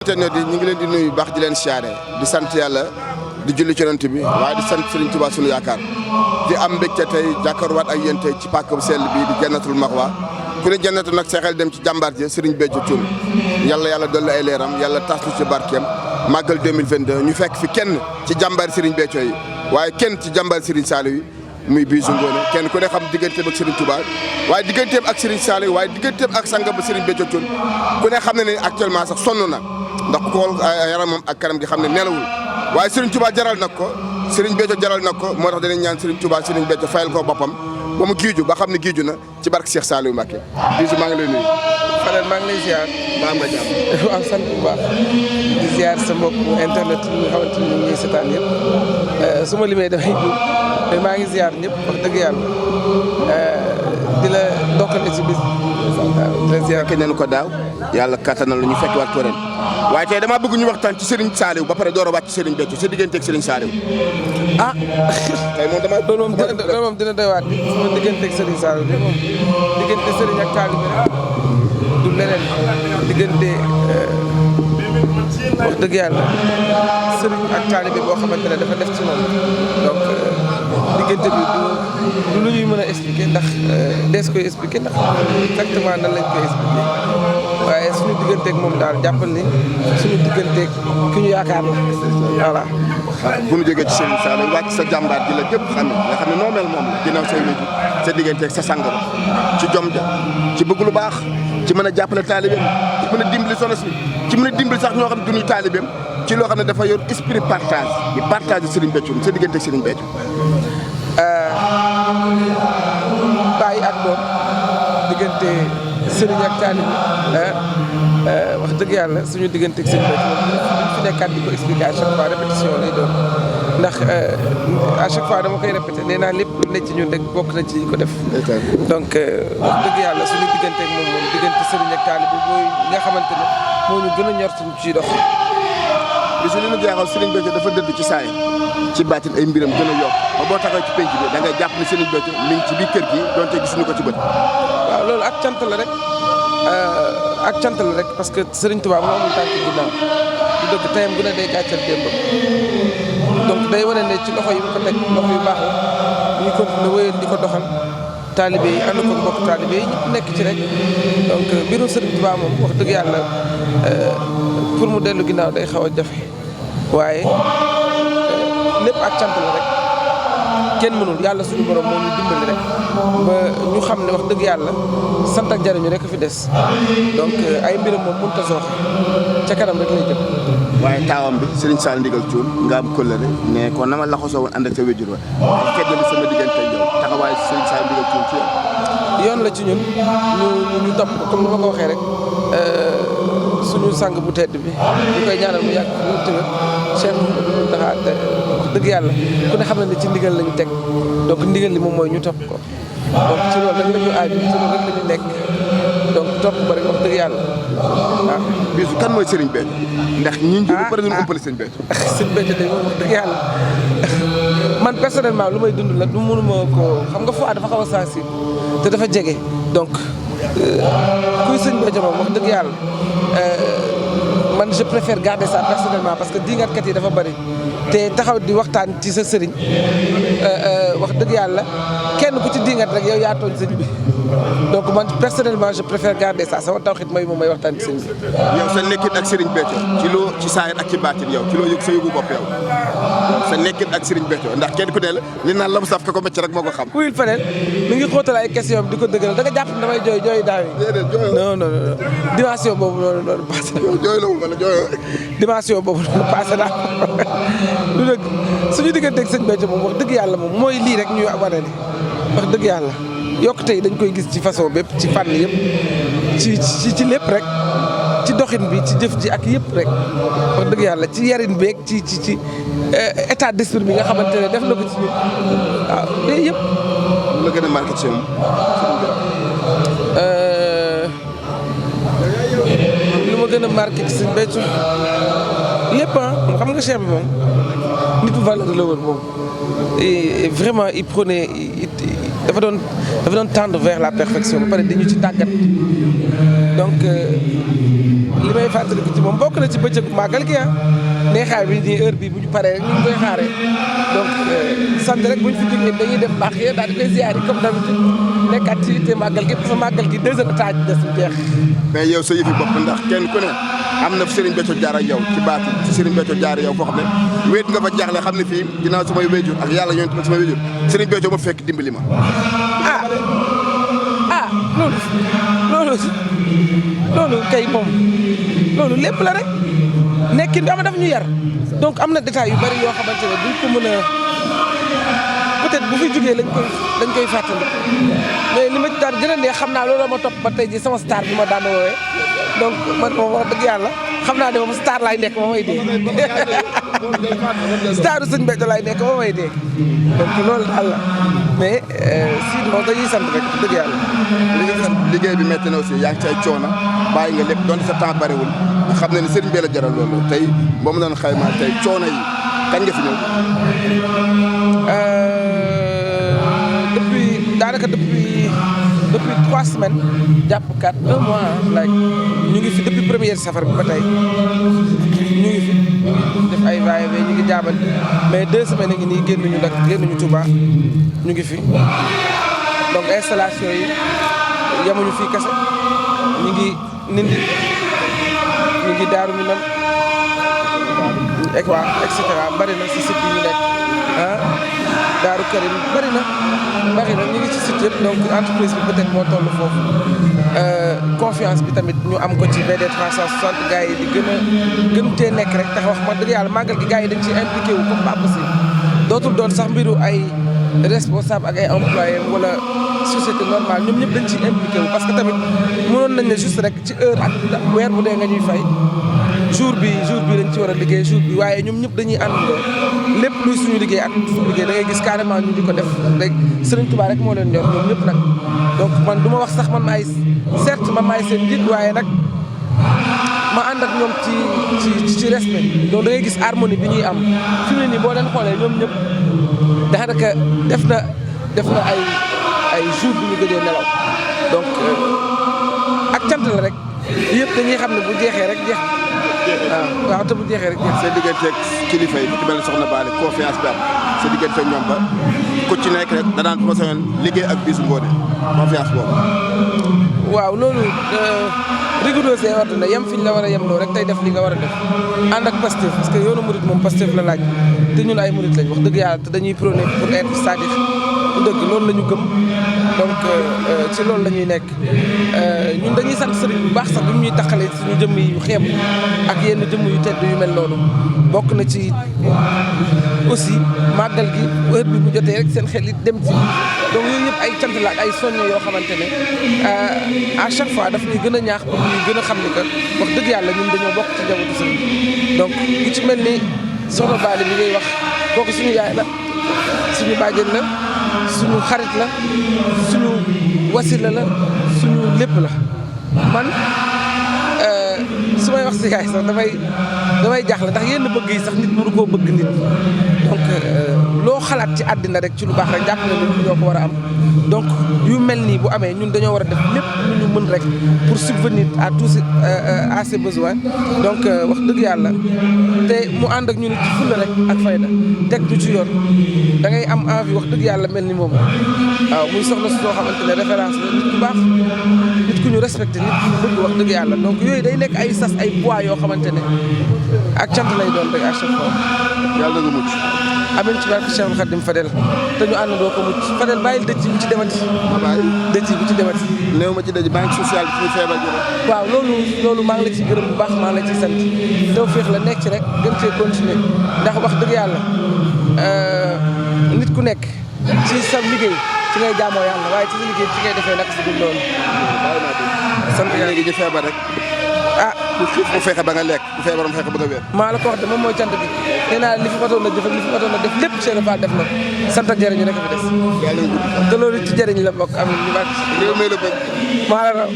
internet yi ñu ngi leen di nuyu baax di leen siyaare di sant yàlla di julli ci Yonent bi waaye di sant Serigne Touba sunu yaakaar di am mbégte tey jàkkaarwaat ak yéen tey ci pàkk bu sell bii di Jannatul Maxwa ku ne jannatu nag seexel dem ci jàmbaar ji Serigne Béthio Thioune yàlla dolli ay leeram yàlla tas ci barkeem màggal 2022 ñu fekk fi kenn ci jàmbaar Serigne Béthio yi waaye kenn ci jàmbaar Serigne Saliou yi muy Bijou Ngoné kenn ku ne xam digganteem ak Serigne Touba waaye digganteem ak Serigne Saliou waaye digganteem ak sangam ba Serigne Béthio Thioune ku ne xam ne ne actuellement sax sonn na ndax ku xool yaramam ak kanam gi xam ne nelawul waaye Serigne Touba jaral nag ko Serigne Béthio jaral nag ko moo tax danañ ñaan Serigne Touba Serigne Béthio fayal ko boppam ba mu giiju ba xam ne giiju na ci barke Cheikh Saliou Mbacké Bijou maa ngi lay nuyu. Fadel maa ngi lay ziar. maa ngi lay jàmm. waaw sant bu baax di ziar sa mbokk internet yi nga xamante ni ñu ngi seetaan yëpp su ma limee damay juum mais maa ngi ziar ñëpp wax dëgg yàlla di la dokkale ci bis. di la ziar kenn ko daaw yàlla kattanal la ñu fekk waat ko ren waaye tey damaa bëgg ñu waxtaan ci Serigne Saliou ba pare door a wàcc ci Serigne Béthio sa digganteeg Serigne Saliou. ah. tey moom damaa loolu moom dina doy waat sama digganteeg Serigne Saliou de moom diggante Serigne ak taalibe du leneen diggante wax dëgg yàlla Serigne ak taalibe boo xamante ne dafa def ci moom donc diggante bi du lu ñuy mën a expliquer ndax dees koy expliquer ndax exactement nan lañ koy expliquer waaye suñu digganteeg moom daal jàppal ni suñu digganteeg ki ñu yaakaar la voilà. bu ñu jógee ci Serigne Saliou wàcc sa jàmbaar ji la ñëpp xam ne nga xam ne noo mel moom la ginnaaw say wéju sa digganteeg sa sang ba ci jom ja ci bëgg lu baax ci mën a jàppale taalibeem ci mën a dimbali soxna si ci mën a dimbali sax ñoo xam ne duñuy taalibeem ci loo xam ne dafa yor esprit partage di partage Serigne Béthio sa digganteeg Serigne Béthio. bàyyi ak doom diggante Serigne ak taalibe wax dëgg yàlla suñu digganteeg Serigne Béthio fi nekkaat di ko expliquer à chaque fois répétition lay doon ndax à chaque fois dama koy répété nee naa lépp lu ne ci ñun rek bokk na ci ko def. donc wax dëgg yàlla suñu digganteeg moom diggante Serigne ak taalibe mooy nga xamante ne moo ñu gën a ñor suñu ciy dox. Bijou li ñu jaaxal Serigne Béthio dafa dëdd ci saa yi ci baatin ay mbiram gën a yokk ba boo taxaw ci penc bi da ngay jàpp ne Serigne Béthio mi ngi ci biir kër gi donte gisuñu ko ci bët. waaw loolu ak cant la rek ak cant la rek parce que Serigne Touba moo amul tànk ginnaaw du dëgg tayam gu ne day gàccal démbam donc day wane ne ci loxo yi mu ko teg loxo yu baax la ñu continuer wéyal di ko doxal taalibe yi ànd ko mbokk taalibe yi ñëpp nekk ci rek donc mbiru Serigne Touba moom wax dëgg yàlla pour mu dellu ginnaaw day xaw a jafe waaye lépp ak cant la rek kenn mënul yàlla suñu borom moo ñu dimbali rek ba ñu xam ne wax dëgg yàlla sant ak jariñu rek fi des donc ay mbiram moom mënut a sooxe ca kanam rek lay jëm. waaye taawam bi Serigne Saliou Ndigal Thioune nga am kóllëre ne ko na ma laxasoo woon ànd ak sa wéjur wa feddali sama diggante ak yow taxawaay Serigne Saliou Ndigal Thioune ci yow. yoon la ci ñun ñu topp ko comme ni ma ko waxee rek suñu sang bu tedd bi ñu koy ñaanal mu yàgg mu tëwër Cheikh Mouhamadou Mountakha wax dëgg yàlla ku ne xam na ne ci ndigal lañu teg donc ndigal li moom mooy ñu topp ko donc ci loolu rek la ñu aaju ci loolu rek la ñu nekk donc topp ko rek wax dëgg yàlla waaw. Bijou kan mooy Serigne Béthio ndax ñi ñu bëri nañu ëppale Serigne Béthio. Serigne Béthio de moom wax dëgg yàlla man personnellement lu may dund la du mënuma ko xam nga fois dafa xaw a sensible te dafa jege donc kuy Serigne Béthio moom wax dëgg yàlla man je préfère garder ça personnellement parce que diingatkat yi dafa bëri te taxaw di waxtaan ci sa sëriñ wax dëgg yàlla kenn ku ci diingat rek yow yaa tooñ sëñ bi donc man personnellement je préfère garder ça sama tawxiit mooy moom may waxtaan ci sëñ bi. yow sa nekkit ak Serigne Béthio ci loo ci saayir ak ci baatin yow ci loo yëg sa yëgu bopp yow sa nekkit ak Serigne Béthio ndax kenn ku ne la li naan la mu saf ka ko métti rek moo ko xam. wuyul feneen mi ngi xóotal ay question di ko dëggal da nga jàpp ne damay jooy daaw yi. déedéet jooyoo non non non dimension boobu noonu passé na. jooy la mu mën a jooyoo. dimension boobu noonu passé na lu dëgg suñu digganteeg sëñ Béthio moom wax dëgg yàlla moom mooy lii rek ñuy wane ni wax dëgg yàlla yokkute yi dañ koy gis ci façon bépp ci fànn yëpp ci lépp rek ci doxin bi ci jëf ji ak yëpp rek wax dëgg yàlla ci yarin beeg ci état d'esprit bi nga xamante ne def na ko ci ñun waaw yooyu yëpp. la gën a marqué ci moom. lu ma gën a marqué ci sëñ Béthio lépp xam nga Cheikh bi moom nit bu valeur la woon moom et vraiment il prenait dafa doon tendre vers la perfection ba pare di ñu ci tàggat donc li may fàttaliku ci moom bokk na ci bëccëgu màggal gi neexaay bi nii heure bi bu ñu paree rek ñu ngi koy xaaree donc sant rek bu ñu fi jógee dañuy dem baax yee daal di koy ziar yi comme d'habitude nekkaat ci yitte màggal gi parce que màggal gi 2 heures de temps des mu jeex. mais yow sa yëfi bopp ndax kenn ku ne am na Serigne Béthio jaar ak yow ci baatu ci Serigne Béthio jaar ak yow foo xam ne wéet nga fa jaaxle xam ne fii ginnaaw samay wéjur ak yàlla ñoom tamit samay wéjur Serigne Béthio ma fekk dimbali ma. loolu kay moom loolu lépp la rek nekkin bi am daf ñu yar donc am na détails yu bari yoo xamante ne duñ ko mën a peut-être bu fi jógee lañ koy fàttali mais li ma ci daan gën a neex xam naa loolu ma topp ba tey ji sama star bi ma daan woowee donc man moom wax dëgg yàlla xam naa ne moom star laay nekk ba may dee staru sëñ Béthio laay nekk ba may dee donc loolu daal la mais sinon dañuy sant rek dëgg yàlla. liggéey bi métti na aussi yaa ngi cay coono bàyyi nga lépp donte sa temps bariwul nga xam ne ni sëriñ bi la jaral loolu tey boo mu doon xaymaa tey coono yi kañ nga fi ñëw. depuis 3 semaines jàpp 4 1 mois like ñu ngi fi depuis première safar bi ba tey ñu ngi fi def ay va-et-vient ñu ngi jaabante mais 2 semaines ngi nii génnuñu nag génnuñu Touba ñu ngi fi donc installation yi yamuñu fii kese ñu ngi Nindi ñu ngi Daaru Minam et cetera bari na si site yi ñu nekk Daaru Karim bari na ñu ngi ci site yëpp donc entreprise bi peut-être moo toll foofu confiance bi tamit ñu am ko ci VD 360 gars yi di gën tee nekk rek tax wax ma dëgg yàlla màggal gi gars yi dañ ciy impliqué wu comme pas possible dootul doon sax mbiru ay responsable ak ay employé wala société normale ñoom ñëpp dañ ciy impliqué wu parce que tamit mënoon nañ ne juste rek ci heure ak weer bu dee nga ñuy fay jour bi dañ ci war a liggéey jour bi waaye ñoom ñëpp dañuy àndandoo lépp luy suñu liggéey ak suñu liggéey da ngay gis carrément ñu di ko def rek Serigne Touba rek moo leen ñor ñoom ñëpp nag donc man du ma wax sax man maay certes man maay seen njiit waaye nag ma ànd ak ñoom ci respect donc da ngay gis harmonie bi ñuy am fi mu ne nii boo leen xoolee ñoom ñëpp daanaka def na ay jour bi ñu gëjee nelaw donc ak cant la rek yëpp dañuy xam ne bu jeexee rek jeex waaw te bu jeexee rek jeex. sa digganteeg kilifa yi bu ci mel ne soxna Bally confiance bi am sa digganteeg ñoom ba ku ci nekk rek da daan bu ma sañoon liggéey ak Bijou Ngoné confiance boobu. waaw loolu rigoureuse war na yem fi ñu la war a yem loo rek tey def li nga war a def ànd ak Pastef parce que yoonu murid moom Pastef la laaj te ñun ay murid lañ wax dëgg yàlla te dañuy prôné pour être c'est-à-dire bu dëgg loolu la ñu gëm donc ci loolu la ñuy nekk ñun dañuy sant sëriñ bu baax sax bi mu ñuy taxalee suñu jëmm yu xeeb ak yenn jëmm yu tedd yu mel noonu bokk na ci aussi màggal gi heure bi bu jotee rek seen xel it dem ci donc yooyu yëpp ay cant la ak ay soñño yoo xamante ne à chaque fois daf ñuy gën a ñaax pour ñuy gën a xam ni que wax dëgg yàlla ñun dañoo bokk ci njabootu sëriñ donc ku ci mel ni soxna Bally bi ngay wax kooku suñu yaay la suñu bàjjen la suñu xarit la suñu wasila la suñu lépp la man su may wax si yaay sax damay jaaxle ndax yenn bëgg yi sax nit mënu koo bëgg nit donc loo xalaat ci àddina rek ci lu baax rek jàpp na nit ñoo ko war a am donc yu mel nii bu amee ñun dañoo war a def lépp lu ñu mën rek pour subvenir à tous à ses besoins donc wax dëgg yàlla te mu ànd ak ñu nit ci fulla rek ak fayda teg ñu ci yoon da ngay am envie wax dëgg yàlla mel ni moom waaw muy soxna si soo xamante ne référence la nit ku baax nit ku ñu respecté nit ku ñu bëgg wax dëgg yàlla donc yooyu day nekk ay sas ay poids yoo xamante ne ak cant lay doon rek à chaque fois. yàlla nga mucc. amiin ci barke Cheikh Khadim Fadel te ñu àndandoo ko mucc Fadel bàyyil dëcc bu ci demati. dëcc bu ci demati. néew ma ci dëj banque sociale bi ci feebar gi. waaw loolu maa ngi la ciy gërëm bu baax maa ngi la ciy sant taw féex la nekk ci rek gën cee continuer ndax wax dëgg yàlla nit ku nekk ci sa liggéey ci ngay jaamoo yàlla waaye ci sa liggéey ci ngay defee naka si dul loolu. sant yàlla léegi ñu feebar rek. ah bu fexe ba nga lekk bu feebar mu fexe ba nga wér. maa la ko wax de moom mooy cant gi nee naa li fi matoon na jëf ak li fi matoon na def lépp Cheikh Fall def na sant ak jëriñu rek a fi des. yàlla nga gudd. te loolu ci jëriñ la bokk amiin ñu baax. réew mi la bëgg. maa la raw.